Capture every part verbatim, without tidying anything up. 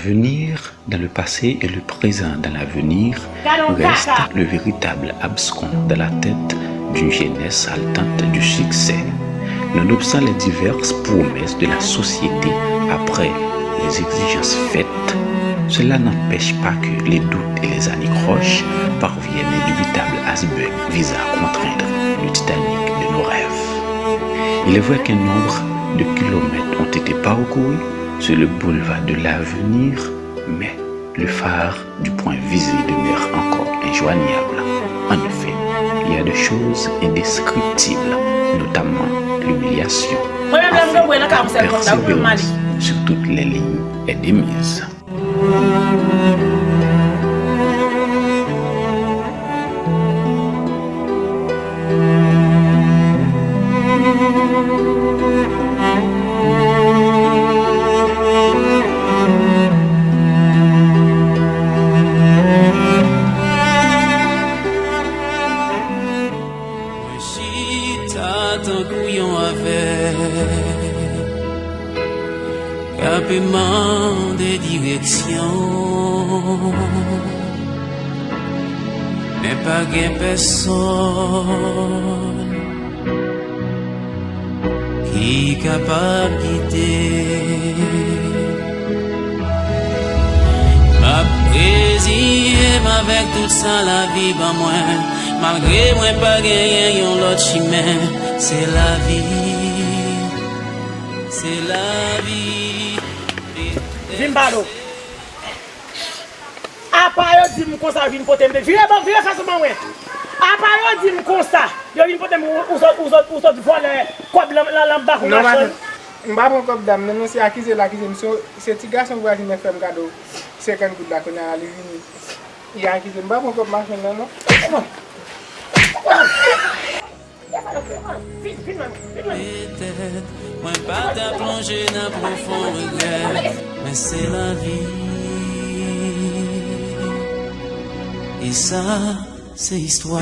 L'avenir dans le passé et le présent dans l'avenir reste le véritable abscon dans la tête d'une jeunesse haletante du succès. Nonobstant les diverses promesses de la société après les exigences faites, cela n'empêche pas que les doutes et les anicroches parviennent inévitables icebergs visant à contraindre le Titanic de nos rêves. Il est vrai qu'un nombre de kilomètres ont été parcourus sur le boulevard de l'avenir, mais le phare du point visé demeure encore injoignable. En effet, il y a des choses indescriptibles, notamment l'humiliation, afin que persévérance sur toutes les lignes est de mise. Mwen chita tankou yon avèg k ap mande direksyon, men pa gen pèsonn ki kapab gide. M ap reziye m avèk tout sa lavi ban mwen, malgre mwen pa genyen yon lòt chimen. Se lavi, se lavi. Vin ba do. Apa yo di m konsa, vin pote m. Vire ban, vire fas ou ban mwen. Apa yo di m konsa, yo vin pote m, ou, ou sot, ou sot, ou sot vòlè kòb lan, lan, lan ba pou machann. M pa pran kòb dam nan, non, se akize l akize m. Se, se ti gason vwazen nan fè m kado senkant goud la, kounye a li vini. Li akize m, m pa pran kòb machann nan, non. Vin, vin, vin, vin, vin. Petèt mwen pa ta plonje nan pwofon regrè, men se lavi. E sa, se istwa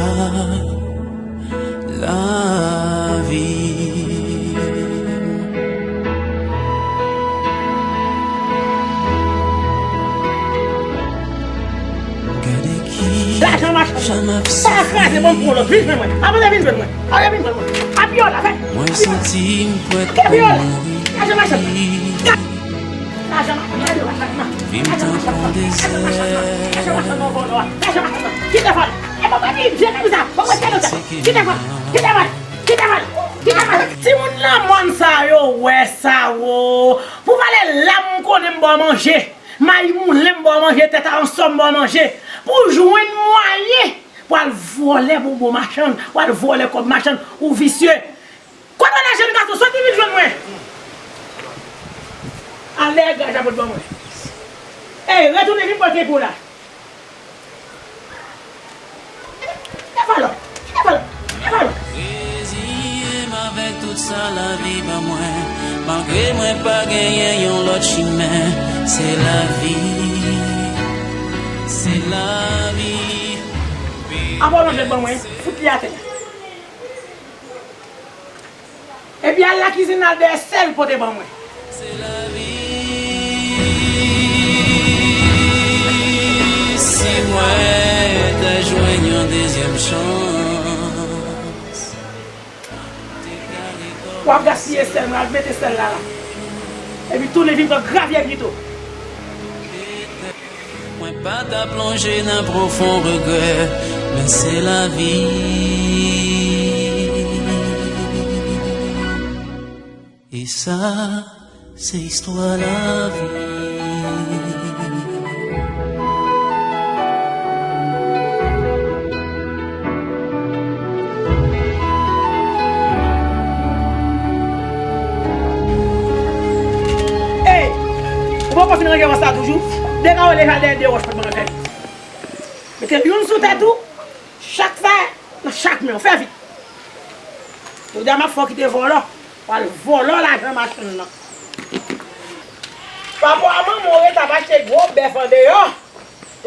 lavi. Gade ki jan m ap soufri. Lajan machann nan. Pa kraze, bon, pou lòt. Vin jwenn mwen. Avanse, vin jwenn mwen. Ale, vin jwenn mwen. Apye w la, fè. Mwen santi m prèt pou mouri. Lajan machann nan. Lajan machann nan. Vin tankou dezè. Lajan machann nan, vòlò a. Lajan machann nan. Kite vòlò. E papa di, vye kamisa. Papa di, kite vòlò. Kite vòlò. Kite vòlò. Kite vòlò. Timoun nan mòn sa yo wè sa, wo. Pou valè lam, m konnen m ba w manje. Mayi moulen m ba w manje, tèt a ansò m ba w manje. Pou w jwenn mwayen pou al vòlè bonbon machann, pou al vòlè kòb machann, ou visye. Kote w ale jèn gason, soti vin jwenn mwen. Al dèyè gaj la pou l ban mwen. Ey, retounen vin pran kèk ou la. Kite vòlò, kite vòlò, kite vòlò. Reziye m avèk tout sa lavi ban mwen, malgre mwen pa genyen yon lòt chimen. Se lavi, se lavi. Apa w lonje l ban mwen, fout li atè. Epi al lakizin al dèyè sèl pote ban mwen. Se lavi, si mwen ta jwenn yon dezyèm chans. W ap gaspiye sèl mwen, al mete sèl la la. Epi tounen vin pran gravyè pito. Mwen pa ta plonje nan pwofon regrè, men se lavi. E sa, se istwa lavi. Ey! Ou poko fin ranje sa toujou? Dekare deja dèyè de wòch pou mwen fè. Mete youn sou tèt ou, chak sa, nan chak men w. Fè vit. Jodi a m ap fè w kite vòlò, w al vòlò lajan machann nan. Papa w a manman w ret ap achte gwo bèf andeyò.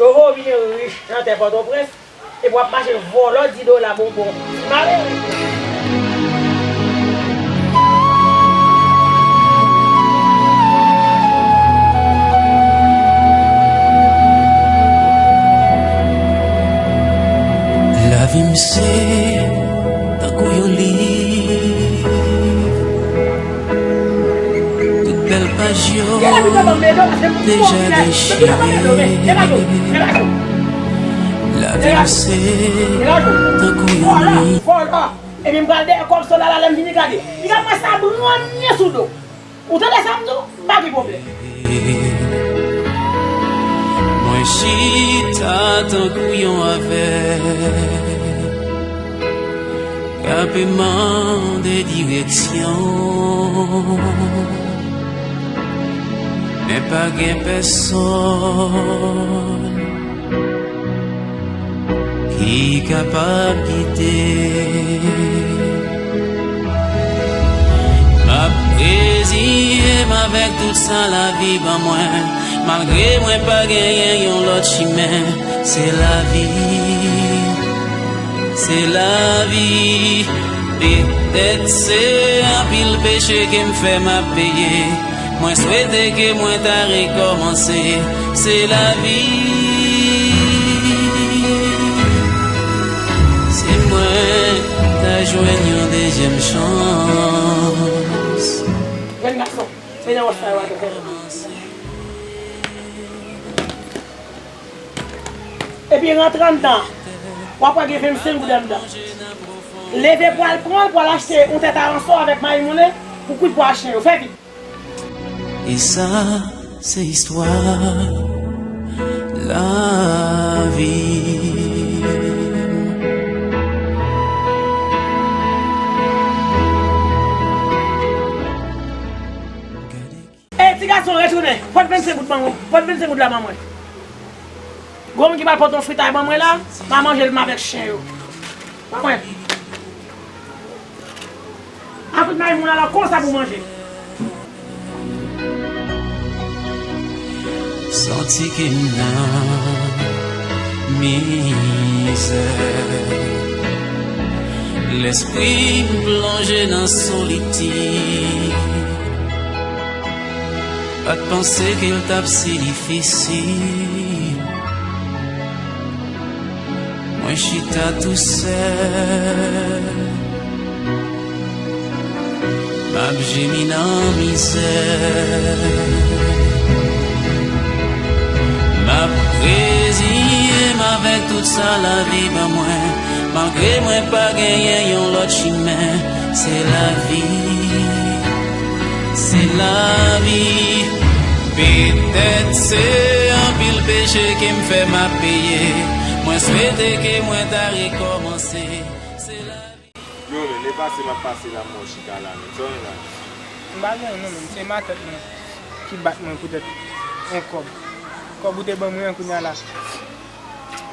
Yo fè w vin rich nan tè Pòtoprens, epi w ap mache vòlò di dola bonbon. Ti malere. Se tankou yon liv, tout bèl paj yo deja dechire. Lavi m se tankou yon liv. Epi m pral dèyè kòb sa la, lè m vini gade. Piga mwen sa branyen sou do. Ou tande sa m di w? Pa gen pwoblèm. Mwen chita tankou yon avèg k ap mande direksyon, men pa gen pèsòn ki kapab gide. M ap reziye m avèk tout sa lavi ban mwen, malgre mwen pa genyen yon lòt chimen. Se lavi, se lavi. Petèt se anpil peche ke m fè m ap peye. Mwen swete ke mwen ta rekòmanse. Se lavi. Si mwen ta jwenn yon dezyèm chans. Jèn gason, se nan wòch sa yo a te fè. Epi rantre anndan, w ap wè gen vennsenk goud anndan. Leve pou al pran l, pou al achte yon tèt aransò avèk mayi moulen pou kwit bwa chen yo. Fè vit. E sa, se istwa lavi. Ey, ti gason, retounen. Pot vennsenk goud ban mwen. Pot vennsenk goud la ban mwen. Gwo moun ki pral pot yon fritay ban mwen la, m a manje l m avèk chen yo. Ban mwen. A fout mayi moun la konsa pou manje. Santi ke m nan mizè. Lespri m plonje nan solitid. Pa t panse ke l t ap si difisil. Mwen chita tousèl. M ap jemi nan mizè. M ap reziye m avèk tout sa lavi ban mwen. Malgre mwen pa genyen yon lòt chimen, se lavi, se lavi. Petèt se anpil peche ke m fè m ap peye. Mwen swete ke mwen ta rekòmanse. Se lavi. Yo, men, e pase m ap pase la, m wè w chita la, men. Sa w gen la? M pa gen anyen non, men se matant mwen ki bat mwen poutèt yon kòb. Kòb ou te ban mwen an, kounye a la.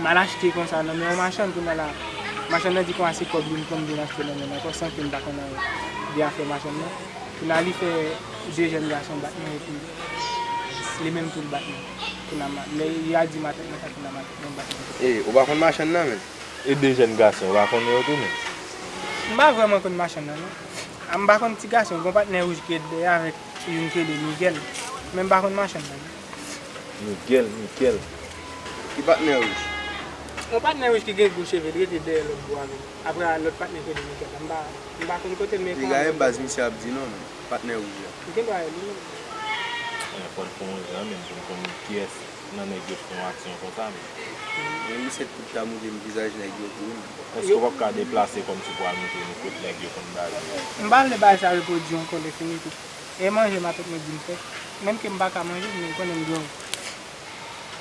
M al achte konsa nan men yon machann, kounye a la, machann nan di konsa se kòb li m pran m vin achte nan men l ankò, san ke m pa konn anyen de afè machann nan. Kounye a li fè de jèn gason bat mwen, epi li menm tou l bat mwen. Kounye a ma-, lè y a di matant mwen sa, kounye a matant mwen bat mwen. E, ou pa konn machann nan menm? E de jèn gason, ou pa konnen yo tou menm? M pa vrèman konn machann nan, non. A, m pa konn ti gason, gon patnè wouj ki ret dèyè avèk youn ki rele Miguel. Men m pa konn machann nan, non. Miguel, Miguel. Ki patnè wouj? Yon patnè wouj ki gen gwo cheve, li rete dèyè lòt bò a menm. Apre a, lòt patnè ki rele Miguel la, m pa, m pa konn kote l, men e ka. Piga e baz misye ap di non, men. Patnè wouj la. Ou gen dwa rele li menm. Fò n fè yon jan menm pou n konn kiyès nan nèg yo fè yon aksyon konsa menm. Men misye tout ta moute m vizaj nèg yo tou wi. Èske w p ap ka deplase kòmsi pou al montre nou kot nèg yo konn bagay? M pa vle bagay sa repwodui ankò lè fini tou. E manje matant mwen di m fè. Menm ke m pa ka manje, men konnen m gen yon.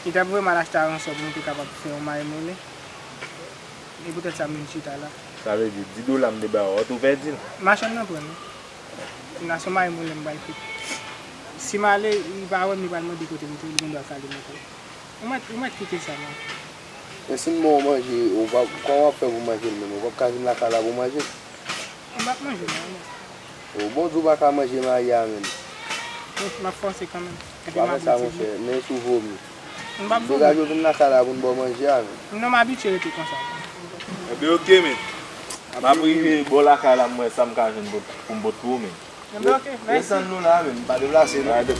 Li t ap voye m al achte aransò pou m te kapab fè yon mayi moulen. E poutèt sa m vin chita la. Sa vle di, di dola m te ba ou, ou tou pèdi l? Machann nan pran l. Kounye a se yon mayi moulen m pral fè. Si m ale, li pa wè m, li pral mande kote m te ye, li gen dwa kale m ankò. Ou mèt, ou mèt kite sa, non. Men si m ba w manje, ou pa, kòman w ap fè pou manje l menm? Ou p ap ka vin lakay la pou manje l? M p ap manje, non, non. O, Bondye, ou pa ka manje mayi a menm. Bon, m ap fòse kanmenm. Epi m ap retire. Pa fè sa, monchè, men si w vomi. M p ap vomi. Degaje w vin lakay la pou n ba w manje a menm. Non, m abitye rete konsa. Enben, oke, men. M ap rive bò lakay la, m wè sa m ka jwenn pou, pou m pot pou ou, men. Enben, oke, mèsi. Desann nou la, men. Pa deplase, non.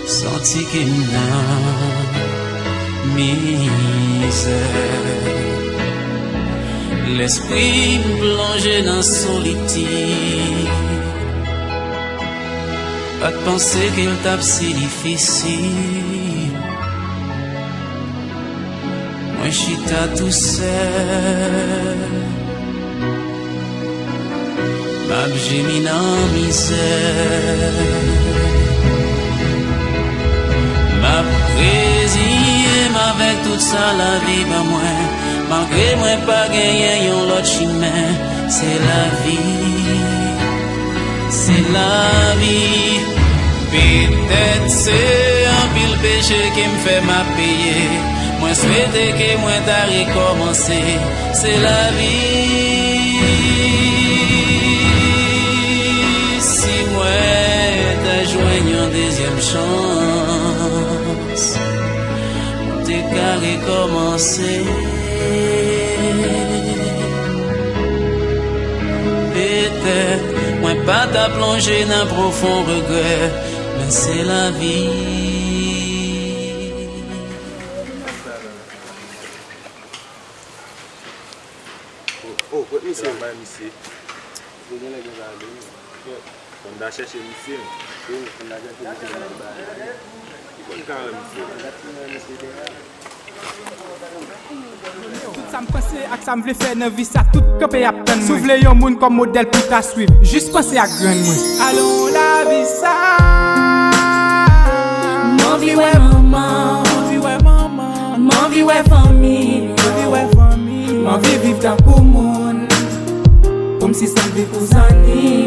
Santi ke m nan mizè. Lespri m plonje nan solitid. Pa t panse ke l t ap si difisil. Mwen chita tousèl. M ap jemi nan mizè. M ap reziye m avèk tout sa lavi ban mwen. Malgre mwen pa genyen yon lòt chimen, se lavi, se lavi. Petèt se anpil peche ke m fè m ap peye. Mwen swete ke mwen ta rekòmanse. Se lavi. Si mwen ta jwenn yon dezyèm chans, mwen te ka rekòmanse. Petèt mwen pa ta plonje nan pwofon regrè, men se lavi. Oh, oh, kot misye? Travay, misye. Misye gen lè gen bagay. Fò n ta chèche misye. Wi, fò n ta chèche misye nan bagay. Ki bò n ka wè misye? N ap gade si nou wè misye dèyè. Tout sa m panse ak sa m vle fè nan vi sa, tout kanpe ap tann mwen. Si w vle yon moun kòm modèl pou w ta swiv, jis panse ak grann mwen. Alon lavi sa. M anvi wè manman, m anvi wè manman. M anvi wè fanmi, m anvi wè fanmi. M anvi viv tankou moun. Kòmsi sa m viv pou zanmi.